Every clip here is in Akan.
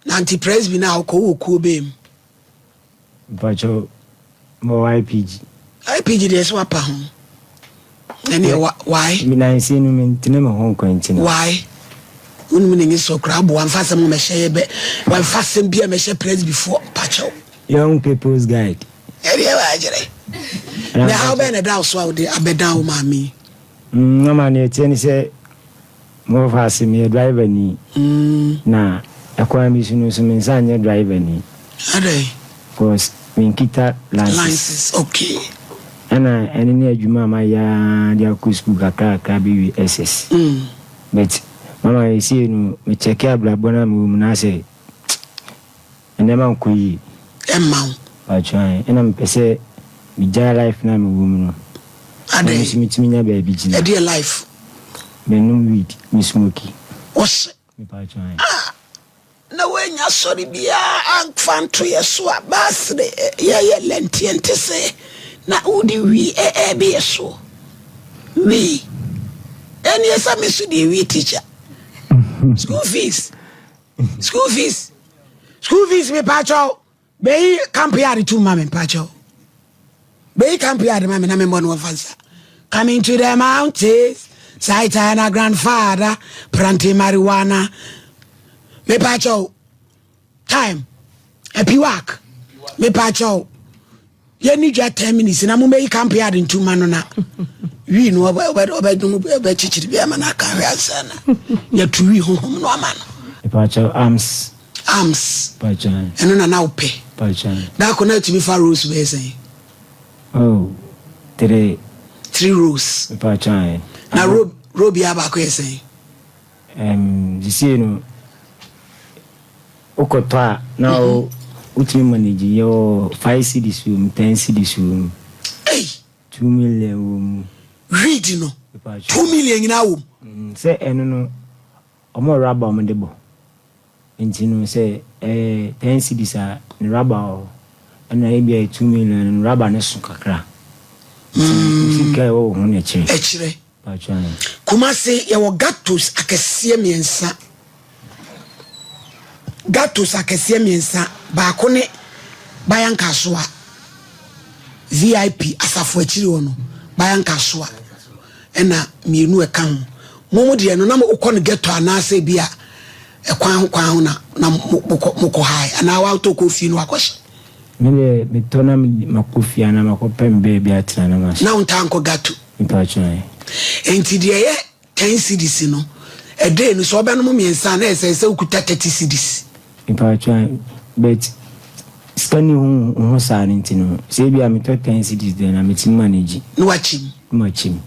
Na nti presby no a wokɔ wowɔ kuo bɛn mu? Mpakyɛw mewɔ YPG. YPG deɛ sɛ wapa ho. Ɛneɛ wa why? Me nanse no mentene me ho nkɔ nti no. Why? Wonim ne nye sɔ koraa aboa mfa asɛm mɛhyɛ yɛ bɛ wamfa asɛm bi a mɛhyɛ presby foɔ mpakyɛw. Young People's Guide. Ɛdeɛ waakyerɛ. Na haw bɛn na ɛda wo so a wode abɛdan wo maame yi? Mama nea ɛteɛ ne sɛ Me wɔfa ase meyɛ driver ni na ɛkwan bi so no nso me nsa nyɛ driver ni. Adɛn? Cause me nkita license. License okay. Ɛna ɛno ne adwuma a mayɛ ara de akɔ school kakra kakra bɛwie SS. But mama seesei no me check abrabɔ no a mewɔ mu no asɛ Nneɛma nkɔ yie. Ɛmma wo. Mpakyɛw ae, ɛna mepɛ sɛ megyae life no a mewɔ mu no. Na me Adɛn? nso metumi nya baabi gyina. Ɛdeɛ life? Menom weed, me smoki. Wohyɛ? Mepakyɛw ae. Ah! Na woannya sɔre biara amfa anto yɛ so a, baasere yɛyɛ lɛnteɛ nte sɛ na wode wii ɛɛbe yɛ soɔ. Wii. Ɛneɛ sɛ me so deɛ wii teacher. School fees. School fees. School fees me pakyɛw. Bɛyi camp yard tu ma me pakyɛw. Bɛyi camp yard ma me na me mmɔ no wɔmfa nsa. Coming to the mountains. Saitana grandfather planting marijuana. Me pakyɛw. Time. Apiwak. Me pakyɛw. Yɛnni dwa 10 minutes na mommɛyi camp yard ntu ma no na wii no ɔbɛdom ɔbɛkyekyere bi ama no aka hwɛ ansa na yɛto wii honhom no ama no. Mepakyɛw arms. Arms. Pakyɛw. Ɛno na na wopɛ. Pakyɛw. Daako na atumi fa rolls bɛyɛ sɛn? Oh, three. Three rolls. Mepakyɛw. Na roll roll biara baako yɛ sɛn? Um, sisei no Wokɔtɔ a na wotumi manage yɛwɔ 5 cedis wɔ mu, 10 cedis wɔ mu, Ei! 2 million wɔ mu. Weed no, 2 million nyinaa wɔ mu. Sɛ ɛno no ɔmo wɔ rubber a ɔmo de bɔ nti no sɛ ɛyɛ 10 cedis a ne rubber wɔ hɔ ɛna ebi a ɛyɛ 2 million no rubber no so kakra nti wo sika a ɛwɔ wo ho na ɛkyerɛ. Ɛkyerɛ. Kumasi yɛwɔ gatos akɛseɛ mmiɛnsa. Gatos akɛseɛ mmiɛnsa, baako ne Bayan Kasoa, VIP asafo akyiri hɔ no, Bayan Kasoa, ɛna mmienu ɛka ho. Mo mo deɛ no na mokɔ no ghetto anaasɛ bi a ɛkwan ho kwan ho na na mokɔ mokɔ hae anaa watɔ kɔ fie no wakɔhyɛ. Me deɛ metɔ na makɔ fie anaa makɔpɛ me baabi atena na mahyɛ. Na wontaa nkɔ ghetto? Mpakyɛw ɛ. Enti deɛ ɛyɛ 10 cedis no, ɛdee no sɛ ɔbɛnom mmiɛnsa a na ɛsɛ sɛ wokuta 30 cedis. Mpakyɛw ɛ, but sika nni ho ho saa no nti no, sɛ ebia metɔ 10 cedis deɛ na metumi manage. Na wakyɛ mu. Na makyɛ mu.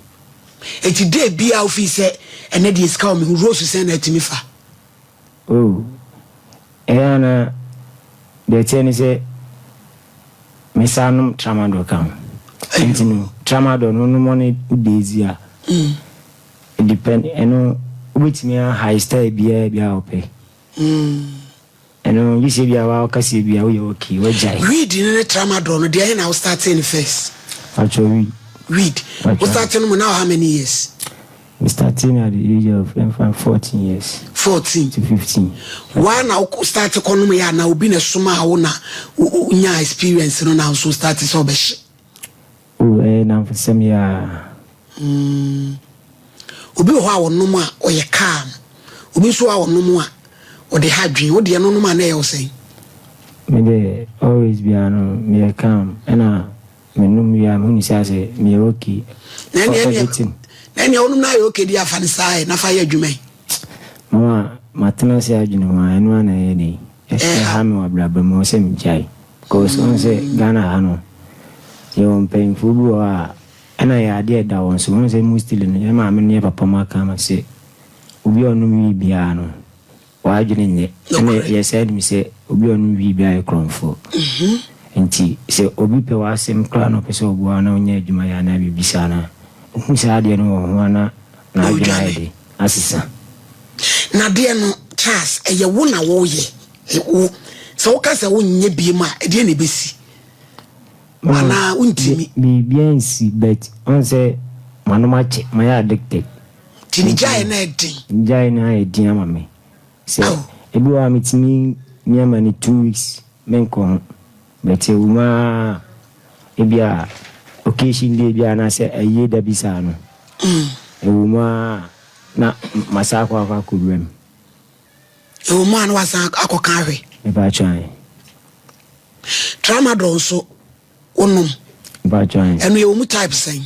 Enti day biara wofii sɛ ɛnɛ deɛ sika wɔ me ho, Rose sɛn na atumi fa? Oh, ɛyɛ a na deɛ ɛteɛ ne sɛ mesan nom tramadol ka ho. Nti no, tramadol no wonom ɔne wo daisy a, it depend, ɛno wobɛtumi a high style biara bi a wopɛ. Ɛno gye sɛ bi a woaka sɛ bi a woyɛ okay, woagyae. Weed no ne tramadol no, deɛ ɛhe na wo startee no first? Patrɔ weed. Weed. Wo startee no mu na how many years? Me startee no at the age of ɛmfa 14 years. 14. To 15. Waa na wo starte kɔ nom yɛ anaa obi na ɛsomaa wo na wo nyaa experience no na nso starte sɛ ɔbɛhye? Oh ɛyɛ nnamfosɛm yi aa. Obi wɔ hɔ a ɔnom a ɔyɛ calm, obi nso wɔ hɔ a ɔnom a ɔde ha adwene, wo deɛ no nom a na ɛyɛ wo sɛn? Me deɛ always biara no meyɛ calm ɛna Me nom wie a me hunu sɛ asɛ me yɛ okay Na for ɛneɛ ɛneɛ everything. na ɛneɛ wonom na ayɛ okay deɛ a fa no saa ɛ na fa yɛ adwuma yi. Mama matena ase adwene ho a ɛno ara na ɛyɛ den ɛha me wɔ abrabɔ mu ɛwɔ sɛ me gyae because wohu sɛ Ghana ha no yɛwɔ mpanyinfoɔ bi wɔ hɔ a ɛna yɛ adeɛ ɛda wɔn so wohu sɛ mostly no yɛ maame no yɛ papa mu aka ama sɛ obi a ɔnom wii biara no W'adwene nyɛ. Ɛna yɛsan nim sɛ obi a ɔnom wii biara yɛ korɔmfoɔ. Nti sɛ obi pɛ w'asɛm koraa na ɔpɛ sɛ ɔboa wo na wonya adwuma yɛ anaa biribi saa no a, ɔhu saa adeɛ no wɔ wo ho a na n'adwene ayɛ den, asesa. Na adeɛ no Charles, ɛyɛ wo na woyɛ, wo. Sɛ woka sɛ wonyɛ biom a, ɛdeɛn na ɛbɛsi? Anaa wontumi? Biribiara nsi but wohu sɛ m'anom akyɛ, mayɛ addicted. Nti ne gyaeɛ no ayɛ den? Ne gyaeɛ no ayɛ den ama me. Sɛ ebi wɔ hɔ a metumi Me ama no 2 weeks menkɔ ho but ɛwɔ mu ara ebia occasion day bi anaasɛ ayie da bi saa no ɛwɔ mu ara na masan akɔ akɔ akɔwura mu. Ɛwɔ mu a na wasan akɔka ahwɛ. Mepakyɛ ae. Tramadol nso wonom? Mepakyɛ ae. Ɛno yɛwɔ mu type sɛn?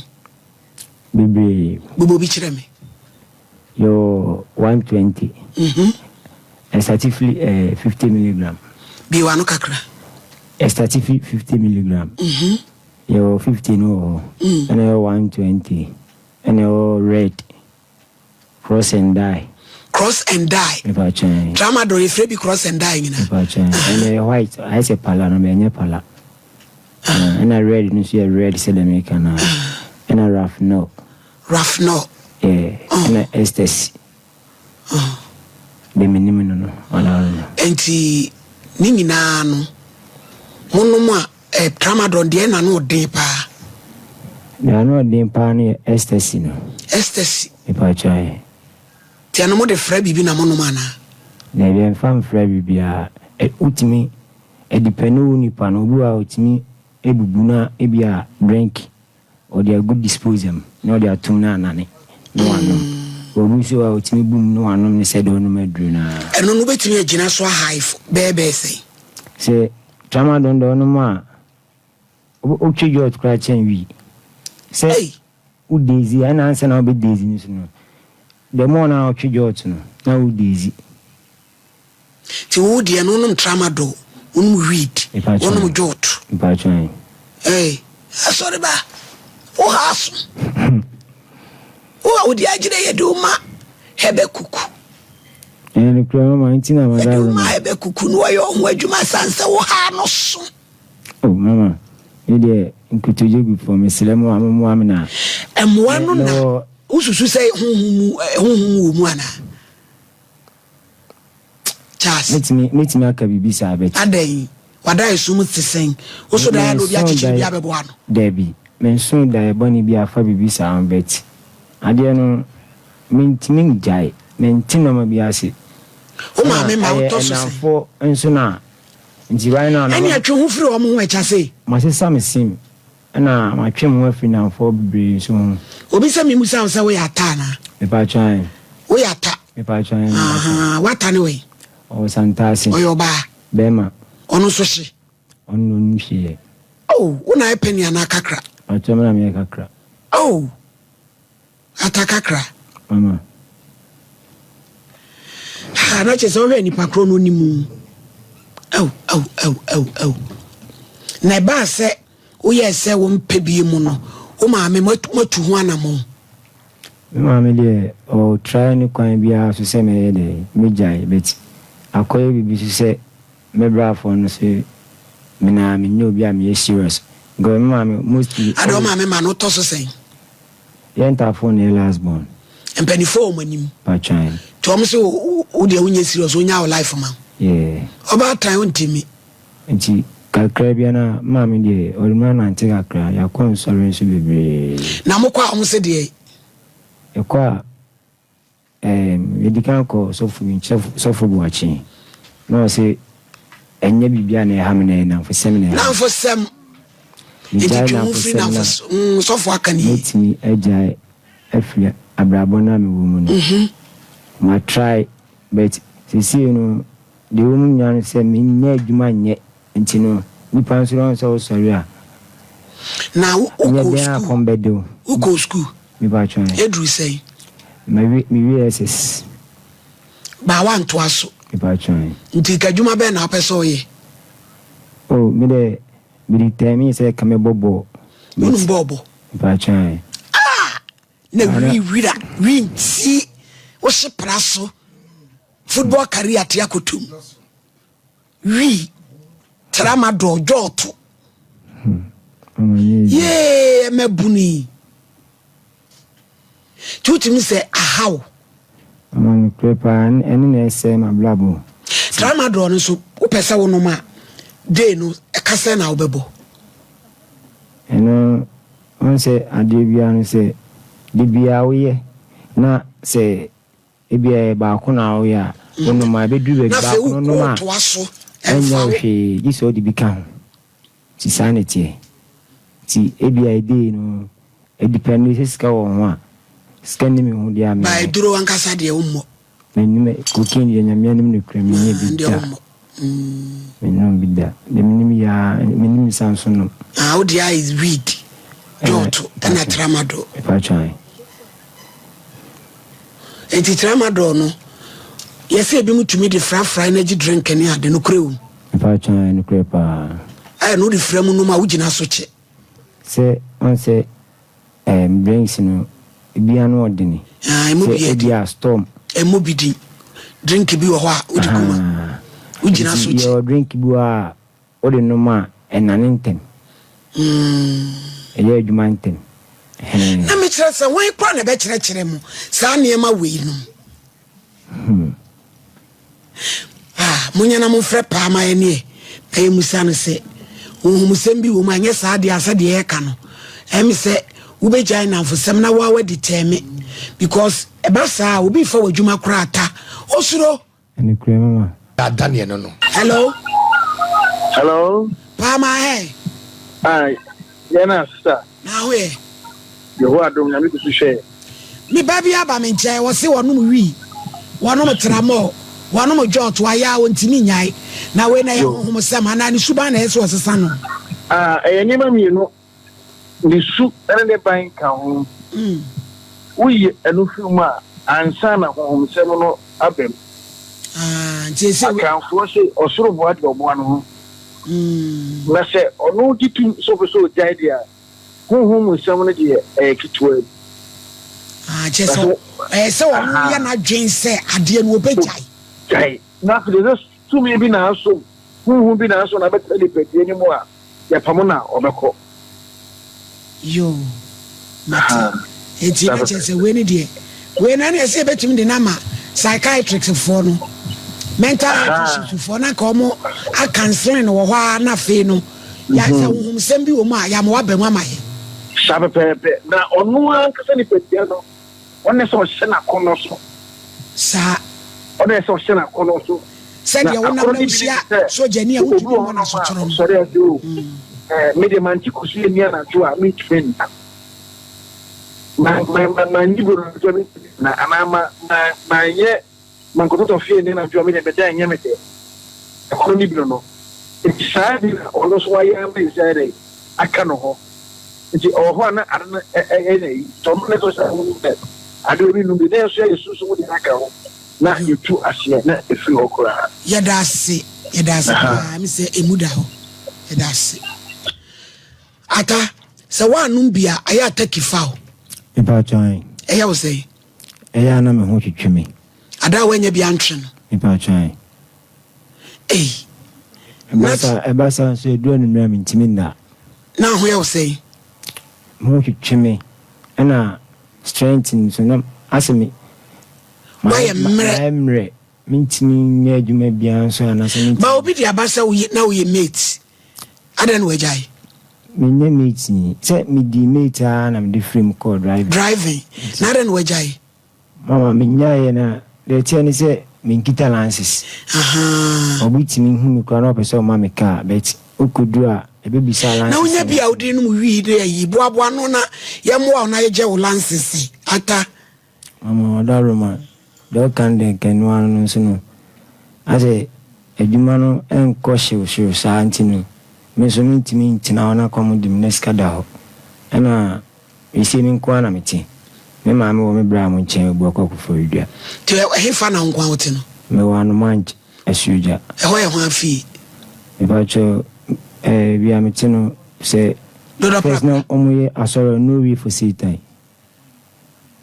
Bebree. Bobɔ bi kyerɛ me. Yɛwɔ 120. Mhm. Ɛstate firi eh, 50 milligram. Bue w'ano kakra. Ɛstate fi 50 milligram. Mhm. Yɛwɔ 50 no wɔ hɔ. Mm. Ɛna yɛwɔ 120. Ɛna yɛwɔ red. Cross and die. Cross and die. Mepakyɛn. Tramadol yɛfrɛ bi cross and die nyina. Mepakyɛn. Ɛna ɛyɛ white ayɛ sɛ pala no bɛ ɛnyɛ pala. Ɛna red no nso yɛ red sɛdeɛ meka no ara. Ɛna Rafnel. Rafnel. Yeah. Ɛna ecstasy. Deɛ menim no no ɔno ara no. Nti ne nyinaa no monom a eh, tramadol deɛ na ano ɔden paa. Deɛ ano ɔden paa no yɛ ecstasy no. Ecstasy. Mepakyɛw ɛ. Nti ɛno mode fra biribi na monom anaa? Daabi ɛmfa mfra biribiara. Ɛ wotumi ɛdepɛne wo nipa no obi wɔ hɔ a otumi bubu na ebia drink Ɔde agu disposer mu na ɔde atom na anane na wanom. Obi nso wɔ hɔ a ɔtumi bu mu na wanom no sɛdeɛ ɔnom aduro no ara. Ɛno no wobɛtumi agyina so ahae fo bɛyɛ bɛyɛ sɛn? Sɛ tramadol deɛ ɔnom a, wotwe jot koraa kyɛn wii. Sɛ wo daisy a, ɛna ansa na wobɛ daisy no so no, the more na wotwe jot no, na wo daisy. Nti wo deɛ no wonom tramadol, wonom weed, wonom jot. Mpakyɛw. Hey, asɔre ba, wo ha aso. Wo a wodi agyina yɛde wo ma hɛbɛ kuku. Ɛyɛ nokorɛ mama nti na mada Yɛde wo ma hɛbɛ kuku no wɔyɛ ɔho adwuma san sɛ wo ha no so. Oh mama, me deɛ nkotodwe gu fam mesrɛ mo a mommoa me na. Mmoa no na wosusu sɛ honhom mu honhom wɔ mu anaa? Charles. Mɛtumi mɛtumi aka biribi saa but. Adɛn? W'adaeɛso mu te sɛn? Wo so daeɛ a na obi akyekyere bi abɛboa ano? Dabi, mensoo daeɛ bɔne bi afa biribi saa ho but adeɛ no mentumi ngyae, mente nnoɔma bi ase. Wo maame ma Ɛna wotɔ ɛyɛ so sɛn? nnamfoɔ nso na nti right now no. Ɛnneɛ twe ho firi wɔn ho ɛkya sei. Masesa me sim Ɛna matwe me ho afiri nnamfoɔ bebree nso ho. Obi sɛ memmisa wo sɛ woyɛ ata anaa? Mepaatwɔ ae. Woyɛ ata? Mepaatwɔ ae, meyɛ ata. Ahaa, w'ata ne wɛn? Ɔwɔ Santase. Ɔyɛ ɔbaa? Bɛɛma. Ɔno nso hye? Ɔno na ɔnim hye yɛ. Oh, wo na ayɛ panin anaa kakra? Mepaatwɔ me na meyɛ kakra. Oh! Ata kakra. Mama. Ha, na kyerɛ sɛ wohwɛ nipa korɔ no onim wo. Aw, aw, aw, aw, aw. Na ɛbaa sɛ woyɛɛ sɛ wompɛ bie mu no, wo maame moatu ho anammɔn? Me maame deɛ, ɔ try ne kwan biara so sɛ mɛyɛ dɛ, mɛgyae, but akɔyɛ biribi so sɛ me brafoɔ no se me na menyɛ obi a meyɛ serious, because me maame mostly. Adɛn wo maame ma no tɔ so sɛn? Yɛn ntaafoɔ na yɛ last born. Mpanyinfoɔ wɔ mo anim. Patwan. Nti wɔn se wo deɛ wonyɛ serious wonyaa wo life ma wo. Yeah. Ɔbaatan wontimi. Nti kakra bia na maame deɛ ɔde me anante kakra yɛakɔ nsɔre nso bebree. Na mokɔ a wɔn se deɛ. Yɛkɔ a. Ɛɛm, yɛdi kan kɔ sɔfo bi nkyɛn, sɔfo Boakye, na ɔse ɛnyɛ biribiara na ɛha me na ɛyɛ nnamfosɛm na ɛha me. Nnamfosɛm! Enti Megyae twe wo ho firi nnamfosɛm na nnamfos mm, sɔfo aka no yie. mɛtumi agyae afiri abrabɔ no a mewɔ mu no. Ma try but seesei no deɛ ɛwɔ mu nyinaa ne sɛ mennya adwuma nyɛ nti no nipa nso no ɔhu sɛ wosɔre a Na wo nyɛ wokɔɔ dɛn a sukuu? kɔm bɛde wo. Wokɔɔ sukuu? Mepaatwɔ ɛ. Eduru sɛn? Mawie mewie SS. Baa wantoa so. Mepaatwɔ ɛ. Nti nka adwuma bɛn na wopɛ sɛ woyɛ? Oh me dɛ me determine sɛ ka mɛbɔ bɔɔl. Wonim bɔɔl bɔ? Mepaatwɔ ɛ. Ah! Na wi wira wi nti wohye pra so football career te akotom. Wi tramadol dwɔɔto. Hmm. Yee ɛmɛbunu yi. Nti wotumi sɛ ahaw. Ama nokorɛ paa ɛno na ɛsɛe m'abrabɔ. Tramadol no nso wopɛ sɛ wonom a day no ɛka sɛn na wobɛbɔ? Ɛno wohu sɛ adeɛ biara no sɛ da biara woyɛ na sɛ ebia ɛyɛ baako na woyɛ a wonom a ɛbɛduru baabi Na afei baako no nom a wotoa so. Ɛnyɛ Ɛmfa wo wo. hwee gye sɛ wode bi ka ho. Nti saa na ɛteɛ. Nti ebia ɛdei no, ɛdepɛnde sɛ sika wɔ wo ho a, sika nni me ho deɛ a Ba menyɛ. aduro ankasa deɛ wommɔ. Mennim cocaine deɛ Nyame anim nokorɛ menyɛ Ah, bi deɛ da. wommɔ. Mennom bi da. Deɛ menim yɛ ara, mennim nsa nso nom. Ah, wo deɛ ayɛ weed, jɔɔto, ɛna tramadol. Mepa kyɛw. Enti tramadol no, yɛsɛ ebi mu tumi de frafra energy drink ne ade no korɛ wom. Mepa kyɛw, nokorɛ paa. Ayɛ no wode fra mu nom a wogyina so kyɛ. Sɛ ɔn sɛ drinks no ebia no ɔdene. Ah, emu Sɛ bi yɛ den. ebia storm. Emu bi din. Drink bi wɔ hɔ a wode gu mu a Ahaa. wogyina so Nti kyɛ. yɛwɔ drink bi wɔ hɔ a wode nom a ɛnane ntɛm. Ɛyɛ adwuma ntɛm. Ɛhɛn. Na mekyerɛ sɛ wɔn kora na ɛbɛkyerɛkyerɛ mu saa nneɛma wei nom. Ah, monyɛ na momfrɛ paa ma yɛneɛ na yɛmusa no sɛ honhomsɛm bi wɔ mu a ɛnyɛ saa deɛ a sɛdeɛ yɛka no ɛme sɛ wobɛgyae nnamfosɛm na woa wadi tɛme because ɛba saa a obi fa w'adwuma koraa ta osuro. Ɛnokorɛ mama. Daniel no. Hello. Hello. Paa ma hɛ. Ah, yɛn na sister. Na ho yɛ. Yehowa adom Nyame gu so hwɛ. Me ba bi aba me nkyɛn wɔse wɔnom wii, wɔnom tramɔɔ, wɔnom jɔt wayɛ a wɔntumi nyae. Na wei na ɛyɛ honhomsɛm anaa ne suban na ɛyɛ sɛ wɔsesa no? Ah, ɛyɛ nneɛma mmienu. Ne su ne ne ban ka ho. Woyi ɛno firi mu a, ansa na honhomsɛm no aba mu. Ah, nti ɛsɛ Akanfoɔ se ɔsoro boa deɛ ɔboa no ho. Na sɛ ɔno gye tom sɛ ɔpɛ sɛ ɔgyae deɛ a, honhom mu nsɛm no deɛ ɛyɛ ketewa bi. Ah, kyerɛ sɛ ɛyɛ sɛ ɔno yɛ n'adwen sɛ adeɛ no ɔbɛgyae. Gyae. Na afei deɛ sɛ tumi bi na asom, honhom bi na asom na abɛtena nipadua no mu a, yɛpamo no a, ɔbɛkɔ. Yoo, mate. Enti na kyerɛ sɛ wei ne deɛ, wei na ɛna ɛsɛ yɛbɛtumi de no ama psychiatrics foɔ no, mental health issues foɔ na nka wɔn akanseling no wɔ hɔ ara na afei no, yɛ sɛ honhomsɛm bi wɔ mu a yɛama waba mu ama yɛn. Saa pɛpɛɛpɛ. Na ɔno ankasa nipadua no, ɔne sɛ ɔhyɛ n'akɔnnɔ so. Saa. Ɔne sɛ ɔhyɛ n'akɔnnɔ so. Sɛdeɛ wonam na wohyia sogyani a wontumi mmɔ n'asotorɔ no. Sɔre ase o. Me deɛ mante kosua ni anadwo a mentumi nna. Ma ma ma manyi bro anadwo a mentumi nna anaa ma ma manyɛ mankɔtɔtɔ fie ni anadwo a me deɛ meda ɛnyɛ me dɛ. Ɛkɔnɔ ne bi no no. Nti saa bi na ɔno nso wayɛ ama nsa dɛ aka no hɔ. Nti ɔwɔ hɔ a na ade no ɛyɛ na yi. Nti ɔno ne sɛ ɔhyɛ ahonim sɛ ade obi num bi na yɛn nso yɛyɛ sunsum de aka ho na yɛtu aseɛ na ɛfiri hɔ koraa. Yɛda ase, yɛda ase paa, mi sɛ emu da hɔ, yɛda ase. Ata, sɛ woanom bi a, ɛyɛ ataki fa o. Mepa kyɛw. Ɛyɛ wo sɛn? Ɛyɛ a na me ho twetwe me. Ada a woanya bi antwe no. Mepa kyɛw. Ei. Ɛba saa nso ɛduru anwummerɛ a mentumi nna. Na ho yɛ wo sɛn? Me ho twetwe me ɛna strength nso na asɛ me. Woayɛ mmerɛ. Mayɛ mmerɛ. Mentumi nyɛ adwuma biara nso anaasɛ mentumi. Ba obi de aba sɛ woyɛ na woyɛ mate. Adɛn na wagyae? Menyɛ mate ni. Sɛ medi mate a na mede firi mu kɔɔ driving. Driving. Na adɛn na wagyae? Mama menyaeɛ na deɛ ɛteɛ ne sɛ menkita license. Obi tumi hu me koraa na ɔpɛ sɛ ɔma me car but wokɔduru a ɛbɛbisa license. Na wonya bi a wode nom wii ne ayi boaboa no na yɛmmoa wo na yɛgye wo license ata. Mama ɔdɔ deɛ ɔka no deɛ nka ɛno ano no nso no asɛ adwuma no ɛnkɔ hyewhyew saa nti no me nso mentumi ntena hɔ na kɔm de me na sika da hɔ ɛna mesie me nko ara na mete me maame wɔ me bra mo nkyɛn obu akɔ Koforidua. Nti ɛhefa na wo nko a wote no? Mewɔ Anomanch Asuogya. Ɛhɔ yɛ hwan fie? Mepakyɛw ɛɛ bia mete no sɛ first na ɔmo yɛ asɔre no way for Satan.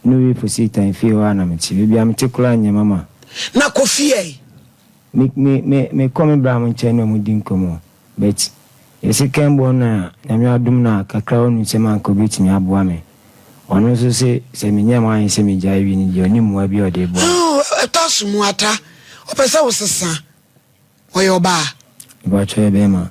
No way for Satan fie hɔ a na mete. Baabi a mete koraa nyɛ mama. Na kɔ fie? Me me me mekɔ me bra mo nkyɛn na ɔmo di nkɔmmɔ but yɛsɛ kɛnbɔ na Nyame adom na kakra wɔ ne nsam anka obetumi aboa me. Ɔno nso se sɛ menyɛ m'ayɛ sɛ megyae wi no deɛ ɔne mmoa bi a ɔde boa me. Ɛtɔ aso mu ata ɔpɛ sɛ wosesa ɔyɛ ɔbaa. Mepakyɛw yɛ bɛrima.